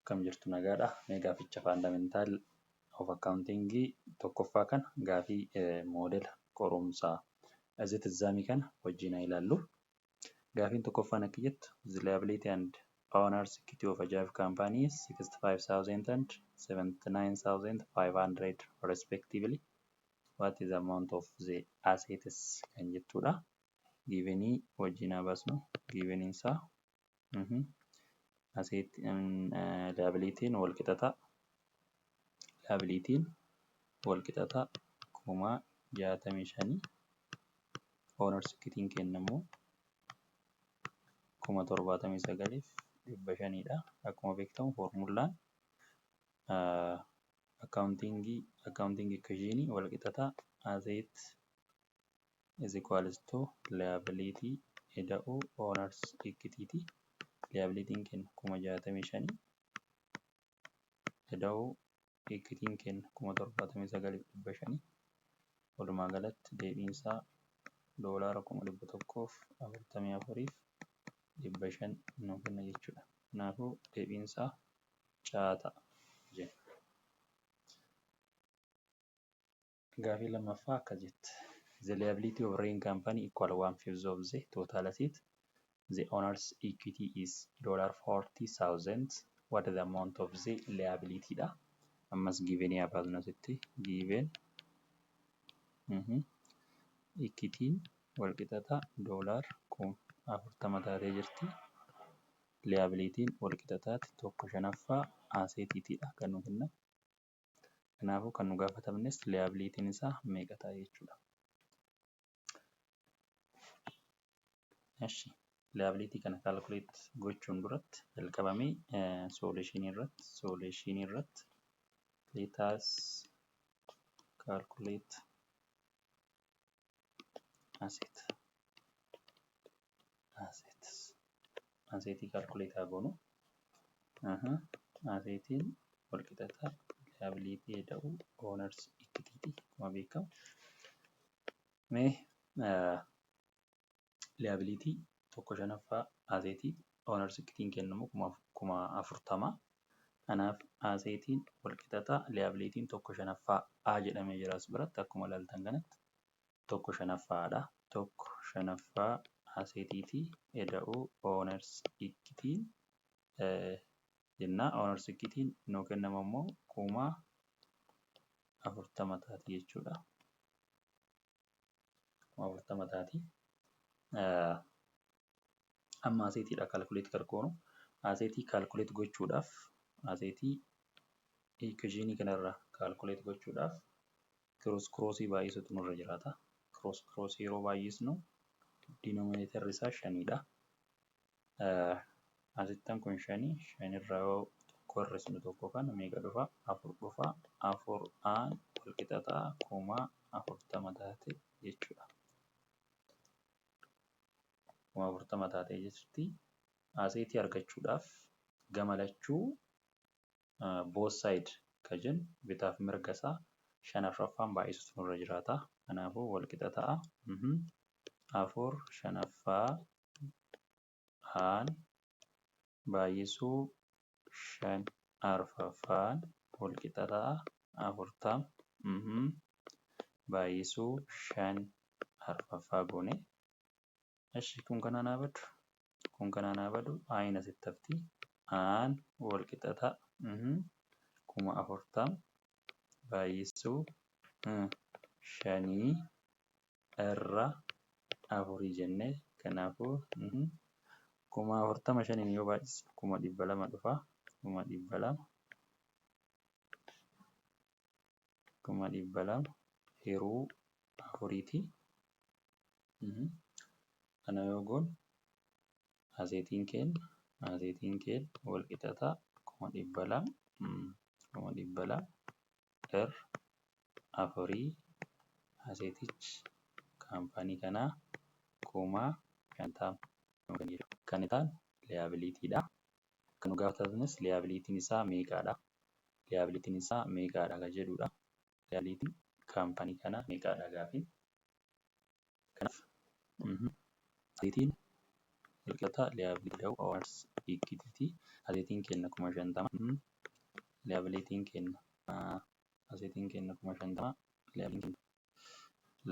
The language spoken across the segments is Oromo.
Akkam jirtu, nagaadha? Mee gaaficha fundamental of accounting tokkoffaa kana, gaafii moodela qorumsaa exit examii kana wajjin haa ilaallu. Gaafiin tokkoffaan akka jettu, "The liability and owners equity of Ajaib company is 65,000 and 79,500 respectively. What is the amount of the assets?" kan jettudha. Givenii wajjin haa baasnu. Giveniin isaa asset liabilityn wal qixataa. Liabilityn wal qixataa 65,000. Owners equityn keenya immoo 79,500dha. Akkuma beekamu foormulaan accounting equation wal qixataa asset is equals to liability ida'uu owners equity. Liabilityn keenya 65,000 ida'uu equityn keenya 79,500. Walumaa galatti deebiin isaa doolaara 144,500 nuu kenna jechuudha. Kanaafuu deebiin isaa C ta'a jenna. Gaafii lammaffaa akkas jetti. "The liability of Rain Company equal one fifth of the total asset. The owner's equity is $40,000. What is the amount of the liability?" dha. Ammas givenii haa baasnu asitti. Given equityn wal qixataa doolaar 40,000 taatee jirti. Liabilityn wal qixataati tokko shanaffaa assetiitiidha kan nu kennan. Kanaafuu kan nu gaafatamnes liabilityn isaa meeqa ta'a jechuudha. Eshi, liability kana calculate gochuun duratti jalqabamee solution irratti let us calculate asset. Assets, assetii calculate haa goonu. Assetiin walqixataa liability ida'uu owners equity akkuma beekamu. Mee liability tokko shanaffaa assetii, owners equityn kennamu 40,000. Kanaaf assetiin walqixataa liabilityn tokko shanaffaa A jedhamee jira as biratti, akkuma ilaaltan kanatti tokko shanaffaadha. Tokko shanaffaa assetiitii ida'uu owners equityn jennaa. Owners equityn nuu kennamu immoo 40,000 taati jechuudha. 40,000 taati. Amma assetiidha calculate kan goonu. Assetii calculate gochuudhaaf, assetii equationii kanarraa calculate gochuudhaaf cross crossii baay'isuutu nurra jiraata. Cross crossii yeroo baay'isnu denominatorri isaa shanidha. Asittan kun shanii, shanirraa yoo tokko hir'isnu tokko kana meeqa dhufa? Afur dhufa. Afur aan walqixataa 40,000 taate jechuudha. 40,000 taate jechuutti assetii argachuudhaaf gama lachuu both side ka jennu bitaaf mirga isaa shan afuraffaan baay'isuutu nurra jiraata. Kanaafuu walqixa ta'a. Afur shanaffaa aan baay'isuu shan arfaffaan walqixa ta'a 40 baay'isuu shan arfaffaa goone. Eshi, kun kanaan haa badu. Kun kanaan haa badu. Ayin asitti hafti. Aan walqixa ta'a 40,000 baay'isuu shanii irra afurii jennee. Kanaafuu 40,000 shaniin yoo baay'isne 200,000 dhufa. 200,000, 200,000 hiruu afuriiti. Kana yoo goonu assetiin keenya wal qixa ta'a 200,000, 200,000 irra afurii. Assetichi kaampaanii kanaa 50,000 kan ta'an liabilitydha. Kan nu gaafatanis liabilityn isaa meeqadha? Liabilityn isaa meeqadha kan jedhudha. Liabilityn kaampaanii kanaa meeqadha gaafiin. Kanaaf assetiin walqixa liability owners Equity. Assetiin keenya 50,000. Liabilitiin keenya, assetiin keenya 50,000, liabilitiin keenya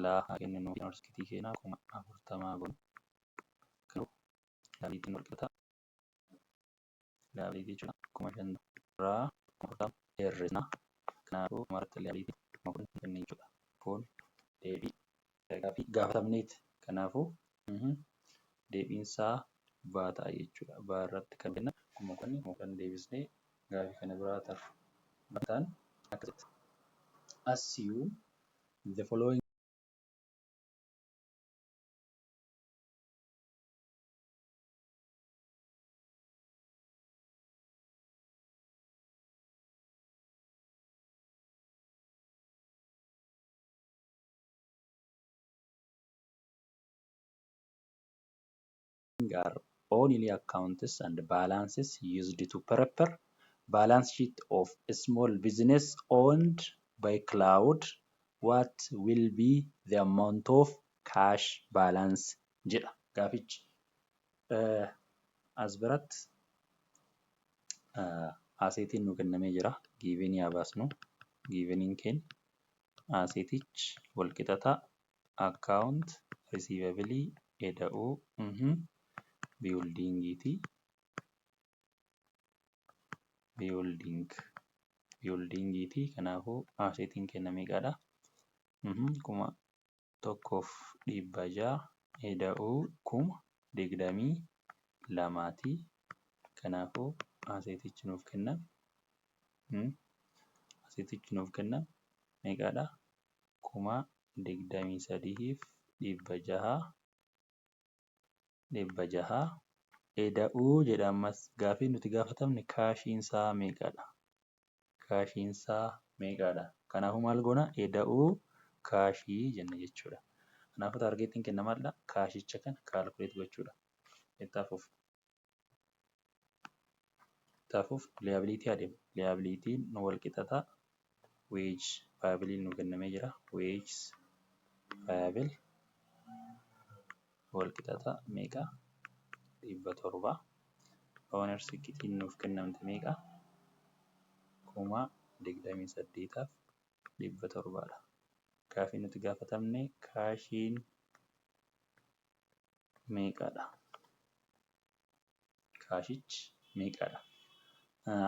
laa haa kenninu, owner's equity keenya 40,000 goonu. Kanaafuu liabilitiin wal qixa, liability jechuudha, 50,000 irraa 40,000 hir'isna. Kanaafuu dhumarratti liability 10,000 kenna jechuudha. Kun deebii gaaffii gaafatamneeti. Kanaafuu deebiinsaa baa ta'a jechuudha. Baa irratti kan kennan 10,000, 10,000 deebisnee gaaffii kana biraa tarru. Bataan akkasitti. Assume the following are only accounts and balances used to prepare balance sheet of a small business owned by Cloud. What will be the amount of cash balance jedha gaafichi. As biratti assetiin nu kennamee jira. Givenii haa baasnu. Giveniin keenya assetichi walqixa account receivable eda'uu buildingiiti. Buildingiiti. Kanaafuu assetiin keenya meeqadha? 1,600 eda'uu 22,000ti. Kanaafuu assetichi nuuf kenname meeqadha? 23,600, 600 eda'uu jedha. Ammas gaafii nuti gaafatamne cashiinsaa meeqadha? Cashiinsaa meeqadha? Kanaafuu maal goona? Eda'uu cashii jenna jechuudha. Kanaafuu targetiin keenya maalidha? Cashicha kana calculate gochuudha. Itti hafuuf. Itti hafuuf liability adeema. Liabilitiin wal qixataa wage payableiin nu kennamee jira. Wages payable wal qixataa meeqa? 700. Owner's equity nuuf kennamte meeqa? 28,700dha. Gaafii nuti gaafatamne cashiin meeqadha? Cashichi meeqadha?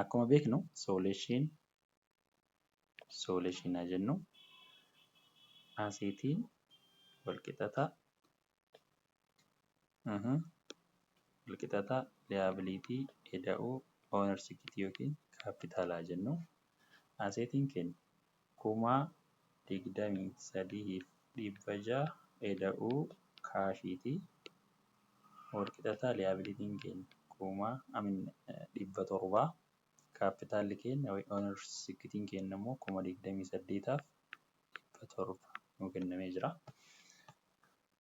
Akkuma beeknu solution haa jennu, assetiin walqixataa liability eda'uu owner's equity yookiin capitalaa jennu. Assetiin keenya 23,600 eda'uu cashiiti. Walqixataa liabilitiin keenya 700, capitalli keenya owner's equity keenya immoo 28,700 nuu kennamee jira.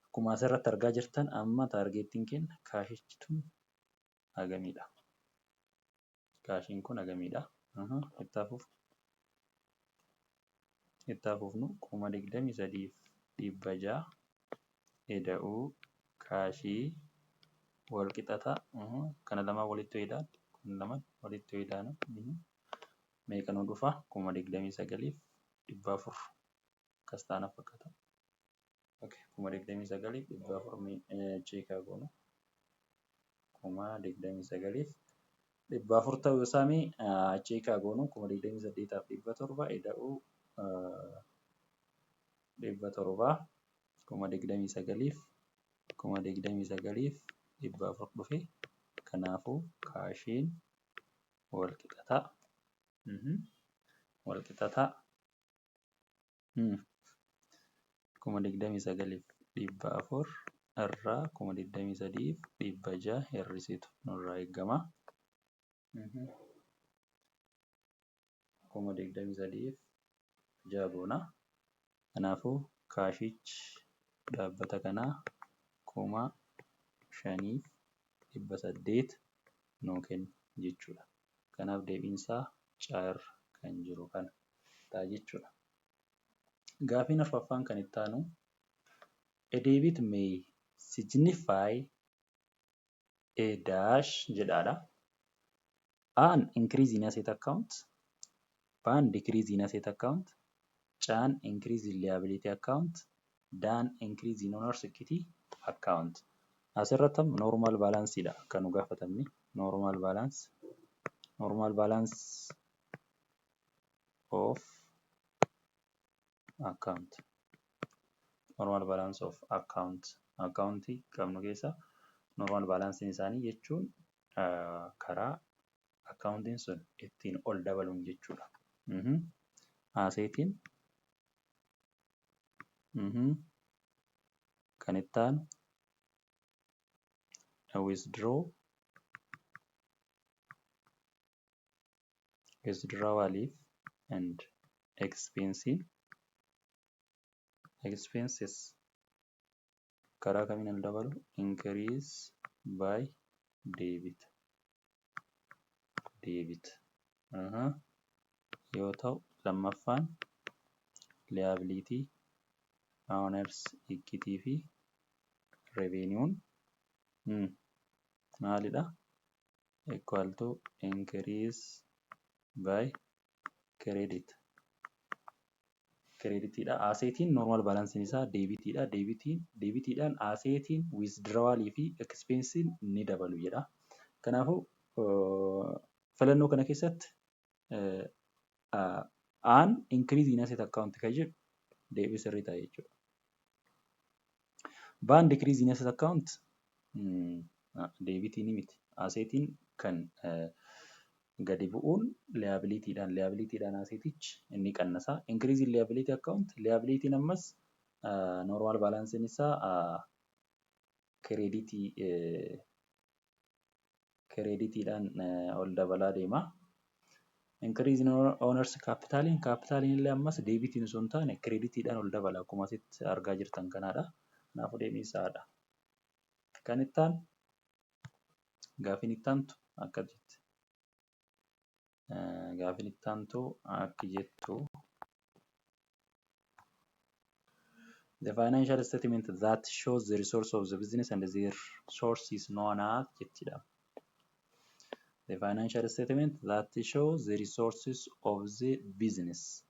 Akkuma asirratti argaa jirtan amma targetiin keenya cashichi tun hagamidha? Cashiin kun hagamidha? Itti hafuuf. Itti hafuufnu 23,600 eda'uu cashii walqixataa kana lamaan walitti yoo ida'an, kun lamaan walitti yoo ida'an meeqa nu dhufa? 29,400 akkas taana fakkaata. 29,400 check goonu. 29,400 ta'uu isaa mee check goonu. 28,700 eda'uu 700 29,400 dhufe. Kanaafuu cashiin walqixataa 29,400 irraa 23,600 hir'isitu nurraa eegama. 23,600 goona. Kanaafuu cashichi dhaabbata kanaa 5,800 nuu kenna jechuudha. Kanaaf deebiinsaa C irra kan jiru kana ta'a jechuudha. Gaafiin arfaffaan kan itti aanu, a debit may signify a dash jedhaadha. A'n increase in asset account, B'n decrease in asset account, C'n increase in liability account, D'n increase in owner's equity account. Asirratti normal balance dha kan nu gaafatamni. Normal balance, normal balance of account, normal balance of account, accountii qabnu keessa normal balance isaanii jechuun karaa accountiin sun ittiin ol dabaluun jechuudha. Assetiin kan itti aanu withdrawaliif and expenses karaa kamiin ol dabalu? Increase by debit yoo ta'u, lammaffaan liability, owners equity fi revenuun maalidha? Equal to increase by credit, creditiidha. Assetiin normal balanceiin isaa debitiidha. Debitiidhaan assetiin, withdrawalii fi expensiin ni dabalu jedha. Kanaafuu filannoo kana keessatti aan increase in asset account kan jedhu deebii sirrii ta'a jechuudha. B'n decrease in asset account debitii ni miti. Assetiin kan gadi bu'uun liabilitiidhaan, liabilitiidhaan assetichi inni qannasa. Increase in liability account, liabilitiin ammas normal balanceiin isaa creditiidhaan ol dabalaa deema. Increase in owners capitaliin, capitaliin illee ammas debitiin osoo hin taane creditiidhaan ol dabala, akkuma asitti argaa jirtan kanaadha. Kanaafuu deebiin isaadha. Kan itti aanu, gaafiin itti aantu akka jetti. Gaafiin itti aantu akka jettu: The financial statement that shows the resource of the business and their source is known as jettidha. The financial statement that shows the resources of the business.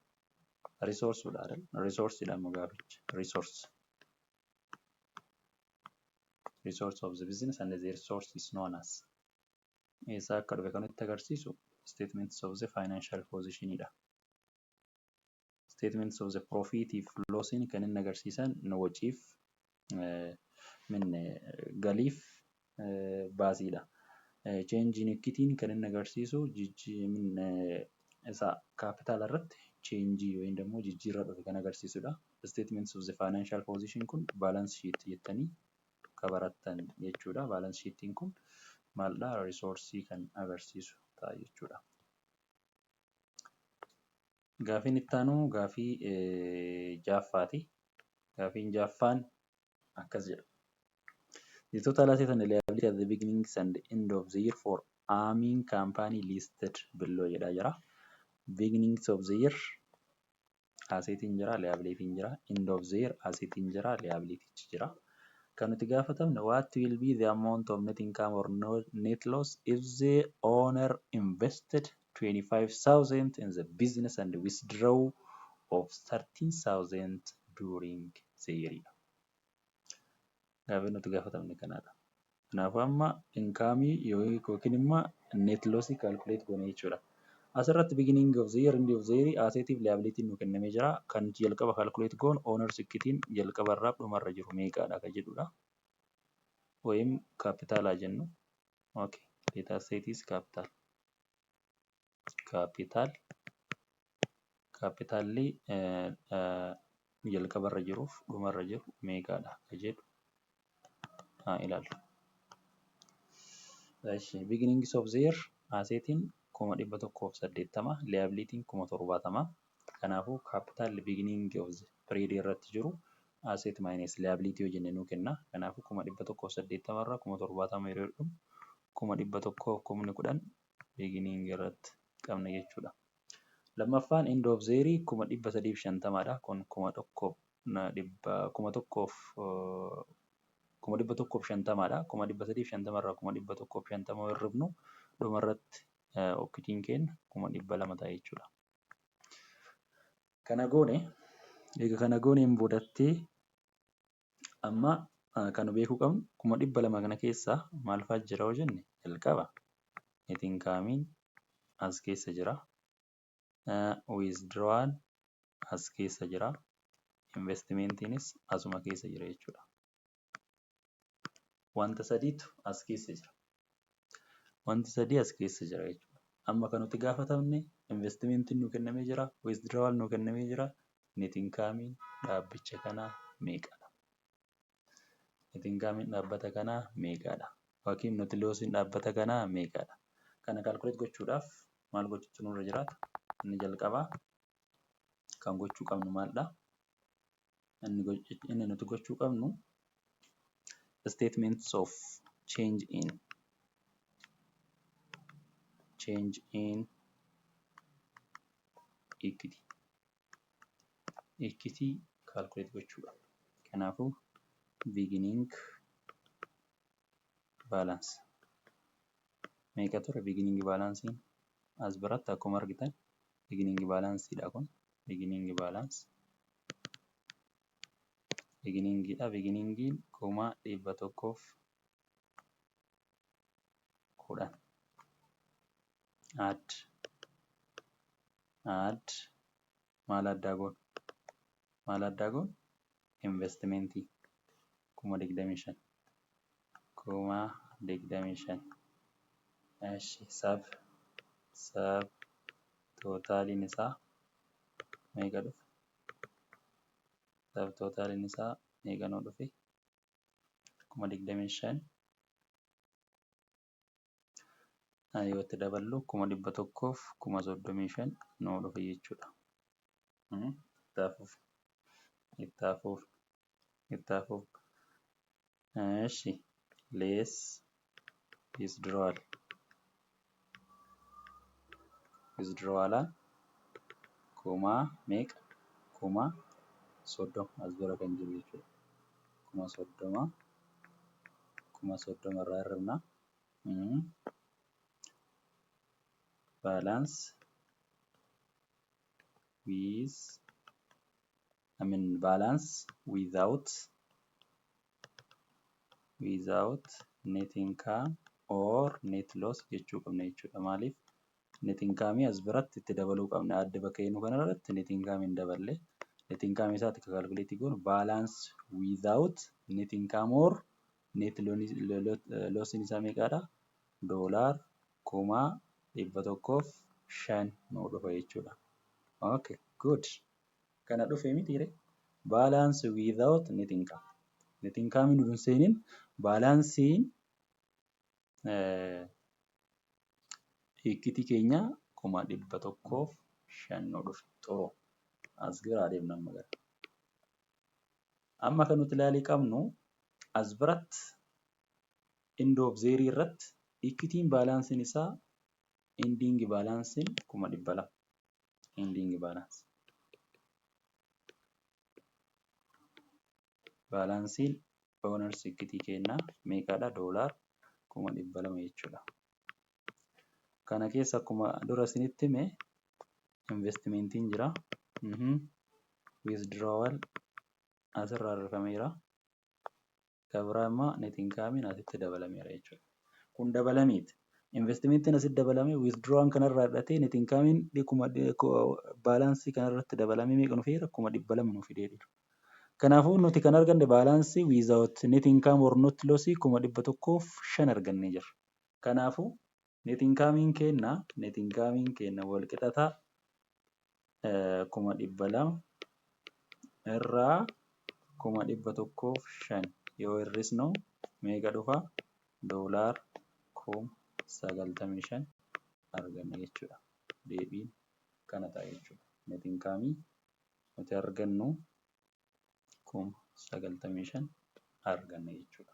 Resource dha. Resource dha amma gaafichi. Resource. Resource of the business and their source is known as. Eessaa akka dhufe kan nutti agarsiisu statements of the financial position dha. Statements of the profit fi loss kan inni agarsiisan waciif galiif baasiidha. Change in equity kan inni agarsiisu isa kaapitaala irratti change yookiin immoo jijjiirraa dhufe kan agarsiisudha. Statements of the financial position kun balance sheet jettanii akka barattan jechuudha. Balance sheetiin kun maalidha? Resource kan agarsiisu ta'a jechuudha. Gaafiin itti aanu gaafii ja'affaati. Gaafiin ja'affaan akkas jedha. The total asset and liability at the beginning and end of the year for Amin company listed below jedhaa jira. Beginnings of the year assetiin jira, liabilityn jira. End of the year assetiin jira, liabilityichi jira. Kan nuti gaafatamne: what will be the amount of net income or net loss if the owner invested 25,000 in the business and withdraw of 13,000 during the year? Gaafiin nuti gaafatamne kanaadha. Kanaafuu amma incomeii yookiin immoo net lossii calculate goone jechuudha. Asirratti beginning of the year, end of the year, assetiif liabilityn nu kennamee jira. Kan jalqaba calculate goonu owner's equityn jalqaba irraa dhumarra jiru meeqadha kan jedhudha. Wayim kaapitaalaa jennu. Okay. Let us say it is capital. Capital. Kaapitaalli jalqabarra jiruuf dhumarra jiru meeqadha kan jedhu haa ilaallu. Beginnings of the year assetiin 180,000, liabilityn 70,000. Kanaafuu kaapitaalli beginning of the period irratti jiru asset minus liability yoo jenne nuu kenna. Kanaafuu 180,000 irraa 70,000 yeroo jedhamu 110,000 beginning irratti qabna jechuudha. Lammaffaan end of the year 350,000dha. Kun 150,000dha. 350,000 irraa 150,000 yoo hir'ifnu dhumarratti Equitiin keenya 200,000 ta'a jechuudha. Kana goone egaa kana gooneen boodatti amma kan beekuu qabnu 200,000 kana keessaa maal fa'aa jira yoo jenne jalqaba net income as keessa jira. Withdrawal as keessa jira. Investmentiinis asuma keessa jira jechuudha. Wanta sadiitu as keessa jira. Wanti sadii as keessa jira jechuudha. Amma kan nuti gaafatamne investmentiin nu kennamee jira, withdrawal nu kennamee jira, net income dhaabbicha kanaa meeqadha? Net income dhaabbata kanaa meeqadha? Yookiin net lossiin dhaabbata kanaa meeqadha? Kana calculate gochuudhaaf maal gochuutu nurra jiraata? Inni jalqabaa kan gochuu qabnu maalidha? Inni nuti gochuu qabnu statements of change in equity. Equity calculate gochuu qabna. Kanaafuu beginning balance meeqa ture beginning balance as biratti? Akkuma argitan beginning balance dha kun. Beginning balance beginning dha. Beginningiin 110,000 add maal addaa goon? Maal addaa goon? Investmentii 25,000, 25,000. Eshi, sub totaliin isaa meeqa dhufe? Sub totaliin isaa meeqa nuu dhufe? 25,000 yoo itti daballu 135,000 nuu dhufe jechuudha. Itti itti hafuuf itti hafuuf. Eshi, less withdrawal. Withdrawal kuma meeqa? 30,000 as bira kan jiru jechuudha. 30,000, 30,000 irraa hir'ifna. Balance with, I mean, balance without net income or net loss jechuu qabna jechuudha. Maaliif net income as biratti itti dabaluu qabna? Adda bakka eenyu kana irratti net income hin daballe. Net income isaatti calculate goonu balance without net income or net loss isaa meeqadha? Doolaar 105,000 nuu dhufa jechuudha. Okay, good. Kana dhufe miti ree? Balance without net income. Net income nu hin seeniin balanceiin equity keenya 105,000 nu dhufe. Xuruu. As bira adeemna amma gara. Amma kan nuti ilaaluu qabnu as biratti end of the year irratti equityn balanceiin isaa, ending balanceiin 200,000. Ending balance. Balanceiin owners equity keenyaa meeqadha? Doolaar 200,000 jechuudha. Kana keessa akkuma dura isinitti hime investmentiin jira. Withdrawal asirraa hir'ifameera. Kan biraa immoo net income asitti dabalameera jechuudha. Kun dabalameeti. Investmentiin asitti dabalame, withdrawal kanarraa hir'atee, net income balanceii kanarratti dabalamee meeqa nu fideera? 200,000 nu fideera. Kanaafuu nuti kan arganne balanceii without net income or net loss 105,000 argannee jirra. Kanaafuu net income keenya wal qixataa 200,000 irraa 105,000 yoo hir'isnu meeqa dhufa? Doolaar 95,000 arganna jechuudha. Deebiin kana ta'a jechuudha. Net income nuti argannu 95,000 arganna jechuudha.